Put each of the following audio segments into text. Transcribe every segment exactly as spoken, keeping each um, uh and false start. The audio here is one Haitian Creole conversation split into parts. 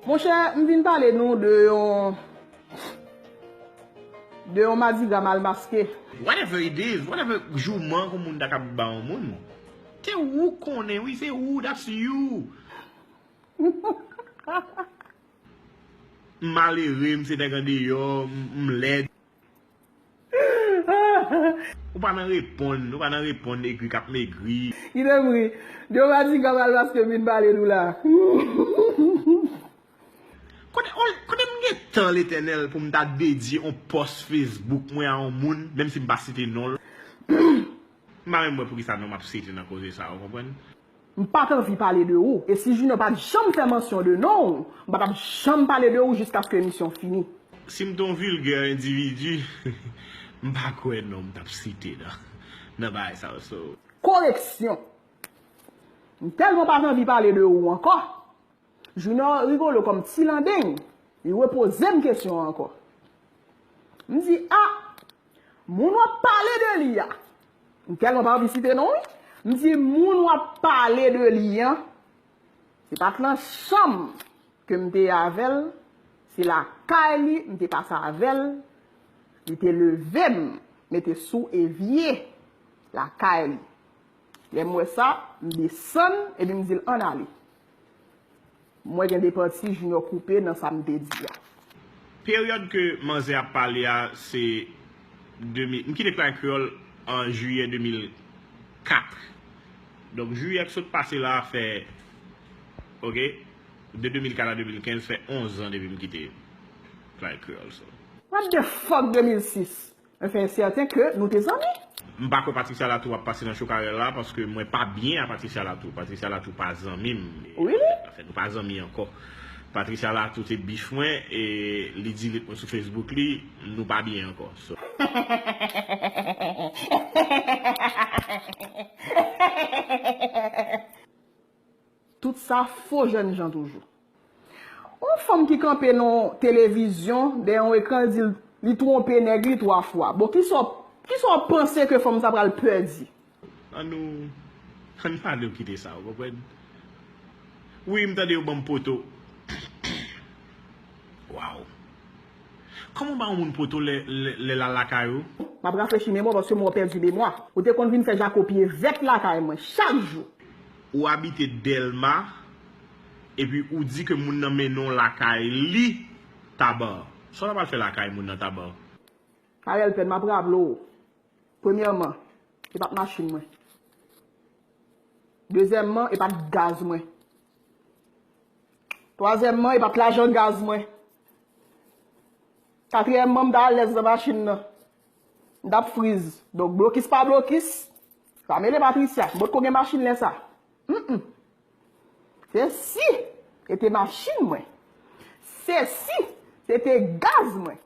Monchè, m vin pale nou de yon de yon madigra mal maske. Whatever it is, whatever jouman yon moun ta kab ba yon moun, se ou konnen, wi, se ou, that's you. M malere, m se nèg andeyò, m lèd. Ou pa nan reponn, ou pa nan reponn egri k ap megri. Kite m ri. De yon madigra mal maske m vin pale nou la. Kote, kote m gen tan, Letènèl, pou m ta dedye yon pòs Facebook mwen a yon moun, menm si m pa site non l? M pa menm wè poukisa non m ap site nan koze sa, ou konprann? M pa t anvi pale de ou. E si Junior pa t janm fè mansyon de non w, m pa t ap janm pale de ou jiskaske emisyon fini. Si m t on vilgè endividi, m pa kwè non m t ap site nan, nan bagay sa yo. So. Koreksyon. M tèlman pa t anvi pale de ou ankò. Junior rigolo kòm ti landeng, li repoze m kesyon an ankò. M di, a, moun w ap pale de li a, m tèlman pa anvi site non wi, m di, moun w ap pale de li an, se pa t nan chanm ke m te ye avè l, se lakay li m te pase avè l, li te leve m, mete sou evye lakay li. Lè m wè sa, m desann epi m di l ann ale. M wè gen de pati Junior koupe nan sa m te di a. Peryòd ke manzè ap pale a, se de mil, m kite Klay Kreyòl an jiyè de mil kat. Donk, jiyè k sot pase la fè, oke, de de mil kat a de mil kenz, fè onz an depi m kite Klay Kreyòl. So. What the fuck de mil sis? Mwen fè sèten ke nou te zanmi. M pa kwè Patricia Latour ap pase nan cho Carel la, paske mwen pa byen a Patricia Latour. Patricia Latour pa zanmi m. Really? Anfen, nou pa zanmi ankò. Patricia Latour te bif mwen, e li delete mwen sou Facebook li, nou pa byen ankò. So. Tout sa fo jènjan toujou. Yon fanm ki kanpe nan yon televizyon, dèyè yon ekran, di l, li twonpe nèg li twa fwa. Bon, kisa w, kisa w panse ke fanm sa pral pèdi? Ann nou, ann pale w kite sa, ou konprann? Wi, m tande yo ban m poto. Waw. Kòman w ba yon moun poto lè, lè, lè l al lakay ou? M ap rafrechi memwa paske mwen pèdi memwa. Ou te konn vin fè jako pye vèt lakay mwen chak jou. Ou abite Dèlma, epi ou di ke moun nan mennen w lakay li Taba. Sa w t ap al fè lakay moun nan Taba? Carel Pen, m ap raple w. Premyèman, e pa t machin mwen. Dezyèmman, e pa t gaz mwen. Twazyèmman, e pa t lajan gaz mwen. Katriyèmman, m ta alèz nan machin nan. M t ap friz. Donk, blokis pa blokis, pa mele Patricia. M potko gen machin lè sa. Mm, mm. Se si se te machin mwen. Se si se te gaz mwen.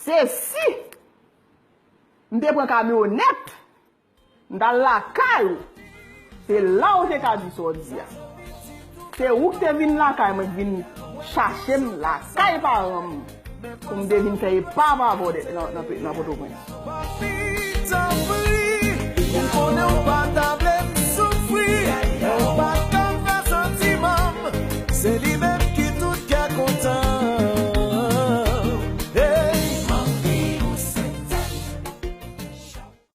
Se si m te pran kamyonèt, m t al lakay ou. Se la ou te ka di sa w di a. Se ou k te vin lakay mwen, k vin chache m lakay paran m, pou m te vin fè epa avè w nan, nan, nan Pòtoprens.